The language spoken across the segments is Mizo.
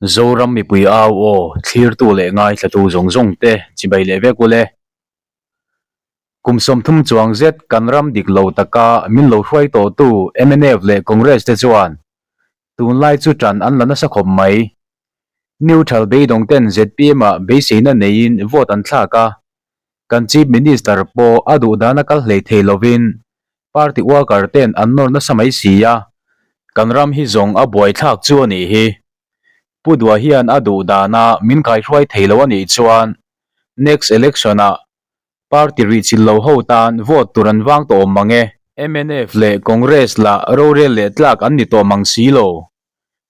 Zoram mipui au aw thlirtu leh ngaithlatu zawng zawng te chibai leh vek ule. Kum 30 chuang zet kan ram dik lo taka min lo hruai tawhtu mnf leh Congress te chuan tunlai chu tan an la nasa khawp mai. Neutral beidawng ten zpm ah beiseina neiin vote an thlak a, kan Chief Minister pawh a duh dana kal hlei thei lovin Party worker ten an nawr nasa mai si a, kan ram hi zawng a buaithlak chu a nih hi. Pu Dua hian a duh dana min kaihruai thei lo a nih chuan next election ah party rihchilh lo ho tan vote tur an vang tawh awm mang e. Mnf leh Congress lah rorel leh tlak an ni tawh mang si lo.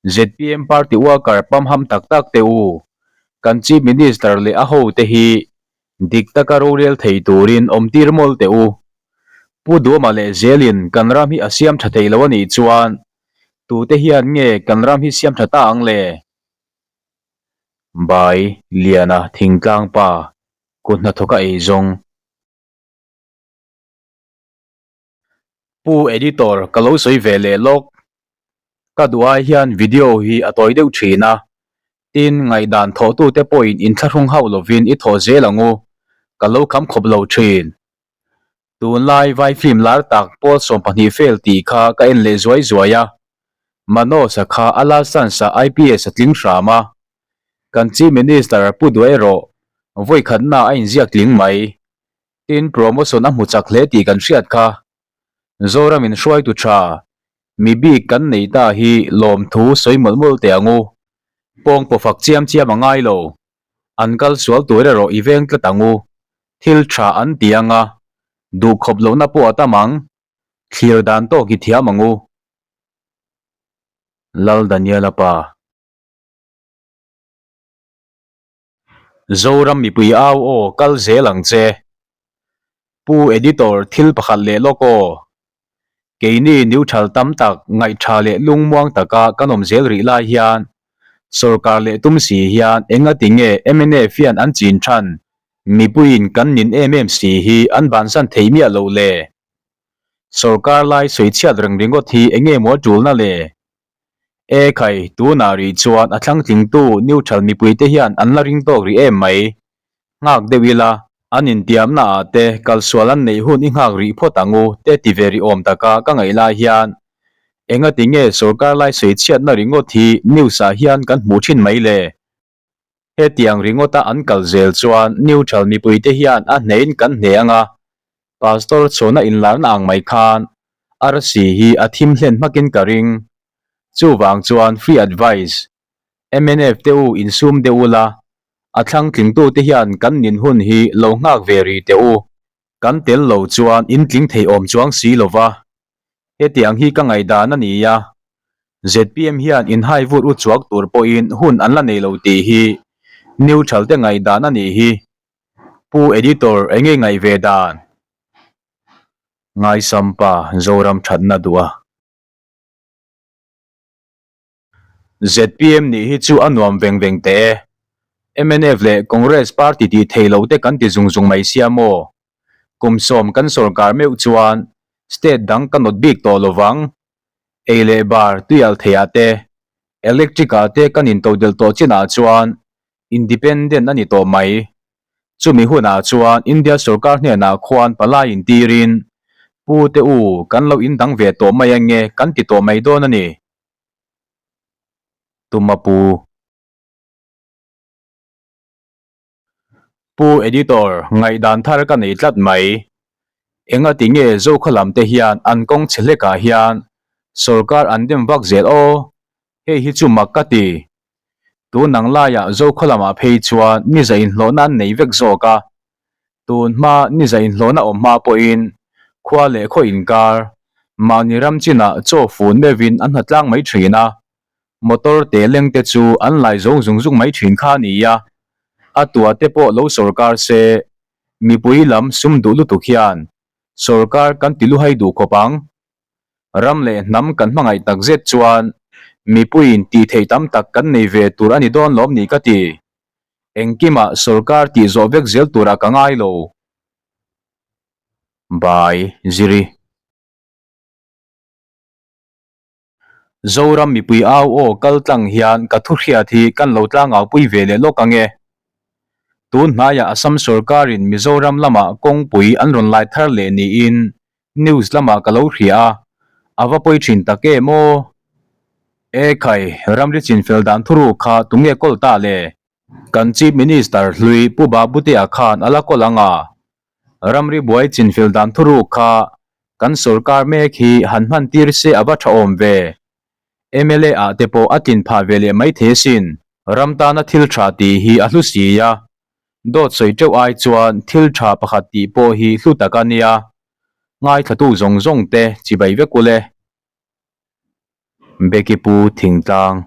Zpm party worker pamham tak tak te u, kan Chief Minister leh a hote hi Dik taka rorel thei turin awm tir mawl teh u. Pu Duama leh zelin kan ram hi a siam tha thei lo a nih chuan tute hian nge kan ram hi siam tha ta ang le? Bai Liana thingtlang pa kut hnathawka ei zawng. Pu Editor ka lo sawi ve leh lawk. Ka duh ai hian video hi a tawi deuh thin a, tin ngaihdan thawhtute pawhin inthlahrung hauh lovin i thawh zel ang u, ka lo kham khawp lo thin. Tunlai vai film lar tak pawl 12 fail tih kha ka en leh zuai zuai a, Manoj-a kha a last chance-ah IPS a tling hram a, kan Chief Minister Pu Duh erawh vawikhatna a inziak tling mai. Tin promotion a hmu chak hle tih kan hriat kha. Zoramin hruaitu tha, mi bik kan nei ta hi lawmthu sawi mawlh mawlh teh ang u. Pawng pawh fak chiam chiam a ngai lo. An kal sual tur erawh i veng tlat ang u. Thil tha an ti ang a, duhkhawp lohna pawh a tam ang. Thlir dan tawk i thiam ang u. Lal Daniela pa. Zoram mipui au aw kal zel ang che. Pu Editor thil pakhat leh lawk aw. Keini neutral tam tak ngaihtha leh lungmuang taka kan awm zel rih lai hian sorkar leh tum si hian engati nge mnf hian an chin than mipuiin kan nin em em si hi an bansan thei miah loh le. Sorkar lai sawichhiat reng ringawt hi enge maw a tulna le? E khai, tunah rih chuan a thlangtlingtu neutral mipuite hian an la ring tawk rih em mai. Nghak deuh ila, an intiamna ah te kalsual an neih hun i nghak rih phawt ang u te ti ve rih awm taka ka ngaih lai hian engati nge sorkar lai sawichhiatna ringawt hi news ah hian kan hmuh thin mai le? Hetiang ringawta an kal zel chuan neutral mipuite hian a hnein kan hne ang a, Pastor chhuahna inlarna ang mai khan arsi hi a thim hlen hmakin ka ring. Chuvang chuan free advice, mnf te u insum deuh ula, a thlang tlingtute hian kan nin hun hi lo nghak ve rih teh u. Kan tel lo chuan in tling thei awm chuang si lova. Hetiang hi ka ngaihdan a ni a, zpm hian inhai vut u chuak tur pawhin hun an la nei lo tih hi neutral te ngaihdan a nih hi. Pu Editor enge ngaih ve dan? Ngaisampa Zoram thatna duh a. Zpm nih hi chu a nuam veng veng teh e. Mnf leh Congress party tih thei lo te kan ti zung zung mai sia maw? Kum 10 kan sorkar meuh chuan state dang ka nawt bik tawh lo vang. Ei leh bar tuial theiah te, electric ah te kan intodelh tawh chinah chuan independent a ni tawh mai. Chumi hunah chuan India sorkar hnenah khuan palai intirin Pu te u kan lo indang ve tawh mai ange kan ti tawh mai dawn a ni. Tuma pu. Pu Editor, ngaihdan thar ka nei tlat mai. Engati nge Zokhaw lam te hian an kawng chhe hlekah hian sorkar an dem vak zel aw? Hei hi chu mak ka ti. Tun ang laiah Zokhaw lamah phei chuan ni za inhlawhna an nei vek zawk a. Tun hma ni za inhlawhna awm hma pawhin khua leh khaw inkar, mahni ram chinah chaw fun meuhin an hnatlang mai thin a. Motor te leng te chu an lai zawng zung zung mai thin kha a ni a. A tua te pawh lo sorkar se, mipui lam sum duh lutuk hian sorkar kan ti luhai duh khawp ang. Ram leh hnam kan hmangaih tak zet chuan mipuiin tih theih tam tak kan nei ve tur a ni dawn lawm ni ka ti. Engkimah sorkar tih zawh vek zel turah ka ngai lo. By Ziri. Zoram mipui au aw kal tlang hian ka thu hriat hi kan lo tlangaupui ve leh lawk ang e. Tun hnaiah Assam sorkarin Mizoram lamah kawngpui an rawn lai thar leh niin news lamah ka lo hria a, a va pawi thin tak em aw? E khai, ramri chinfel dan thuruk kha tunge kawl ta le? Kan Chief Minister hlui Pu Babutea khan a la kawl ang a, ramri buai chinfel dan thuruk kha kan sorkar mek hi han hman tir se a va tha awm ve. Mla ah te pawh a tlin phah ve leh mai thei asin. Ram tana thil tha tih hi a hlu si a, dawt sawi teuh ai chuan thil tha pakhat tih pawh hi hlu tak a nia. Ngaithlatu zawng zawng te chibai vek ule. Becky Pu Thingtlang.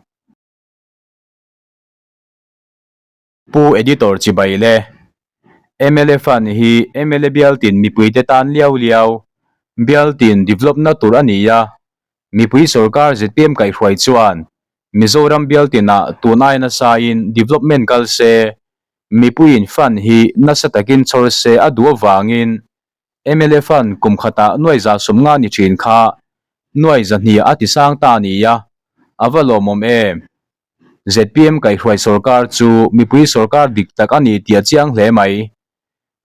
Pu Editor chibai le. Mla Fund hi mla bialtin mipuite tan liau liau, bialtin develop na tur a ni a, mipui sorkar zpm kaihhruai chuan Mizoram bialtinah tun ai nasain development kal se, mipuiin fund hi nasa takin chhawr se a duh avangin mla Fund kum khatah nuai za sawmnga ni thin kha nuai zahnih a tisang ta a ni a, a va lawmawm em? Zpm kaihhruai sorkar chu mipui sorkar dik tak a ni tih a chiang hle mai.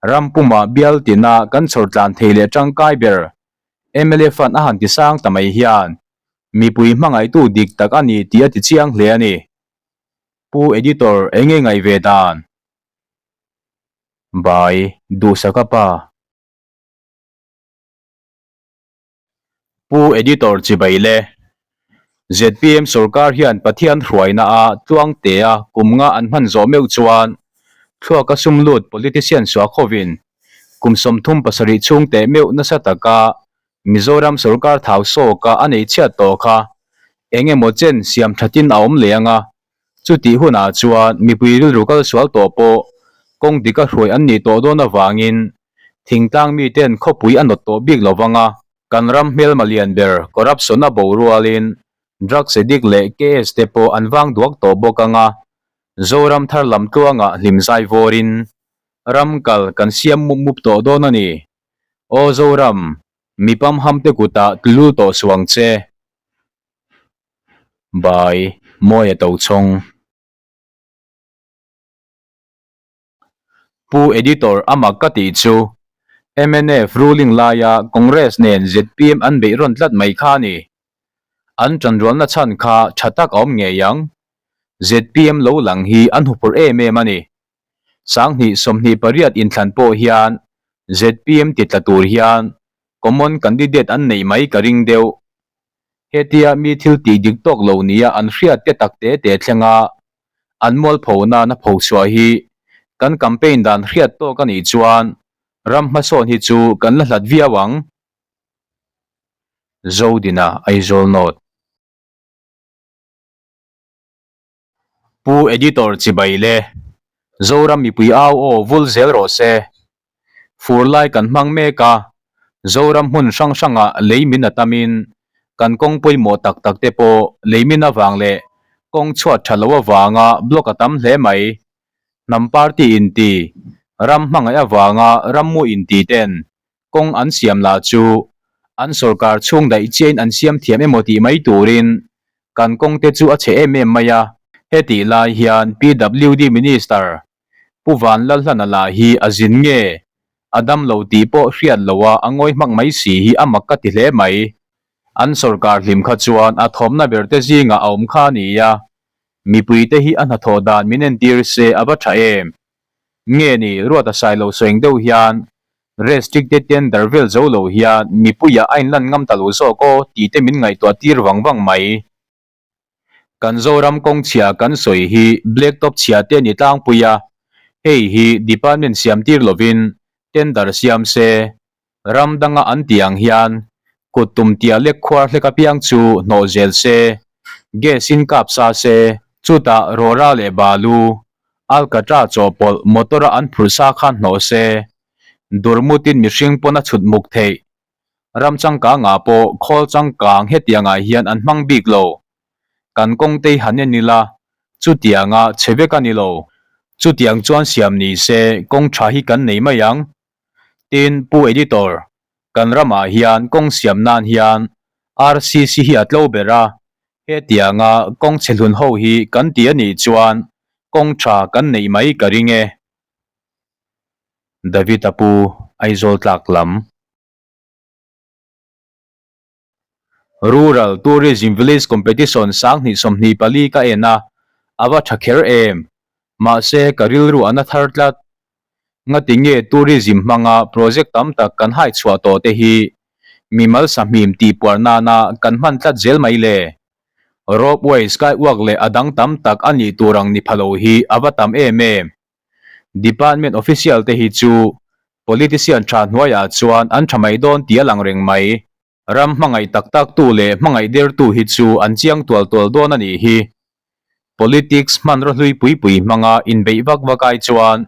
Ram puma bial tina kan chhawr tlan thei leh tangkai ber mla fund a han ti sang ta mai hian mipui hmangaihtu dik tak a ni tih a ti chiang hle a ni. Pu Editor enge ngaih ve dan? Bai, Duhsaka pa. Pu Editor chibai le. Zpm sorkar hian Pathian hruaina a tluangtea kum nga an hman zawh meuh chuan thluaka sum lut politician suak hovin kum 37 chhung teh meuh nasa taka Mizoram sorkar thau sawka a nei chhiat tawh kha eng emaw chen siam thatin a awm leh ang a, chutih hunah chuan mipui rilru kal sual tawh pawh kawng dika hruai an nih tawh dawn avangin Thingtlang miten khawpui a nawt tawh bik lo vang a, kan ram hmelma lian ber corruption a bo rualin drugs addict leh KS te pawh an vang duak tawh bawk ang a, Zoram thar lam tluangah hlim zai vawrin ram kal kan siam mup mup tawh dawn a ni. Aw Zoram, mi pamham te kutah tlul tawh suang che. By, Mawia Tochhawng. Pu Editor a mak ka tih chu mnf ruling laia Congress nen zpm an beih rawn tlat mai kha a ni. An tanrualna chhan kha tha tak a awm ngei ang. Zpm lo lang hi an huphurh em em a ni. 2028 inthlan pawh hian zpm ti tla tur hian common candidate an neih mai ka ring deuh. Hetia mi thil tih dik tawk lo nia an hriat te tak te te thleng a, an mualpho nana pho chhuah hi kan campaign dan hriat tawk a nih chuan ram hmasawn hi chu kan la hlat viau ang. Zodina Aizawl North. Pu Editor chibai le. Zoram mipui au aw vul zel rawh se. Fur lai kan hmang mek a, Zoram hmun hrang hrangah lei min a tamin kan kawng pawimawh tak tak te pawh lei min avang leh kawng chhuat tha lo avanga block a tam hle mai. Hnam party inti, ram hmangaih avanga rammu inti ten kawng an siam lah chu an sorkar chhung daih chiain an siam thiam emaw tih mai turin kan kawng te chu a chhe em em mai a. Hetih lai hian PWD Minister Pu Vanlalhlana lah hi a zin nge? A dam lo tih pawh hriat loh a a ngawi hmak mai si hi a mak ka ti hle mai. An sorkar hlim kha chuan a thawmna ber te zingah a awm kha a ni a, mipui te hi a hnathawh dan min entir se a va tha em? Nge ni Ruata Sailo sawi deuh hian restricted tender vel zo lo hian mipuiah a inlan ngam ta lo zawk aw tih te min ngaihtuah tir vang vang mai. Kan Zoram kawng chhia kan sawi hi black top chhia te ni tlangpui a, hei hi department siam tir lovin tender siam se, ram danga an tih ang hian kut tum tia lek khuar hlek apiang chu hnawh zel se, gas in kap sa se, chutah rawra leh balu, alkatra chawhpawlh motor a an phurh sa khan hnawh se, durmutin mihring pawn a chhut muk theih. Ram changkangah pawh khawl changkang hetiangah hian an hmang bik lo. Kan kawng tei han en ila, chutianga chhe vek a ni lo. Chutiang chuan siam ni se kawng tha hi kan nei mai ang. Tin, Pu Editor, kan ramah hian kawng siam nan hian RCC hi a tlo ber a. Hetianga kawng chhe hlun ho hi kan ti a nih chuan kawng tha kan neih mai ka ring e. David a pu Aizawl tlak lam. Rural Tourism Village Competition 2024 ka en a, a va tha kher em? Mahse ka rilru a na thar tlat. Ngati nge tourism hmanga project tam tak kan hai chhuah tawh te hi mimal sahmim tih puar nana kan hman tlat zel mai le? Ropeway, skywalk leh a dang tam tak a nih tur ang ni pha lo hi a va tam em em. Department official te hi chu politician tha hnuaiah chuan an tha mai dawn tih a lang reng mai. Ram hmangaih tak tak tu leh hmangaih dertu hi chu an chiang tual tual dawn a nih hi. Politics hmanraw hlui pui pui hmanga inbeih vak vak ai chuan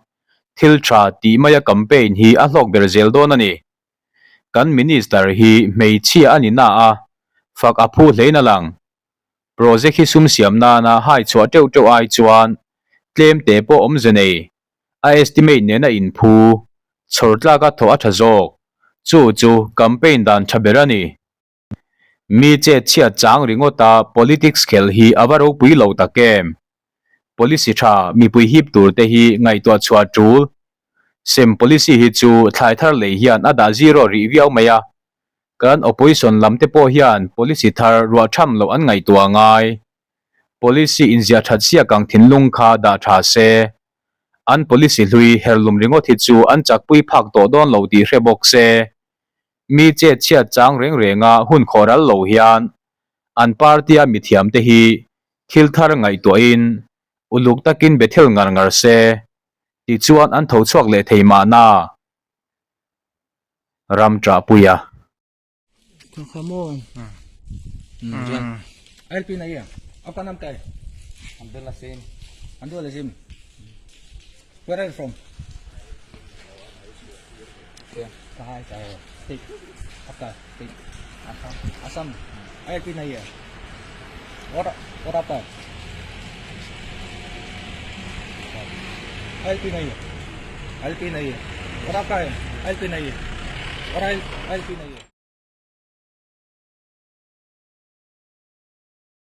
thil tha tih maia campaign hi a hlawk ber zel dawn a ni. Kan Minister hi hmeichhia a ni na a, fak a phu hlein a lang. Project hi sum siam nana hai chhuah teuh teuh ai chuan tlem te pawh awmze nei, a estimate nena inphu, chhawr tlaka thawh a tha zawk. Chu chu campaign dan tha ber a ni. Mi chet chhiat chang ringawta politics khelh hi a va ropui lo tak em? Policy tha mipui hip tur te hi ngaihtuah chhuah tul. Sem policy hi chu thlai thar lei hian a dah zero rih viau mai a. Kan opposition lam te pawh hian policy thar ruah tham loh an ngaihtuah ngai. Policy inziah that siak ang thinlung kha dah tha se. An policy hlui herlum ringawt hi chu an chakpui phak tawh dawn lo tih hre bawk se. Mi chet chhiat chang reng renga hun khawh ral lo hian an party-a mithiamte hi thil thar ngaihtuahin uluk takin be thil ngar ngar se tichuan an tho chhuak leh thei mahna ram ṭahpuia. Where are you from? Yeah, कहाँ है state? आपका state? Assam. Assam. ILP नहीं है. और और आपका? ILP नहीं है. ILP नहीं है. और आपका है? ILP नहीं है. और ILP नहीं है.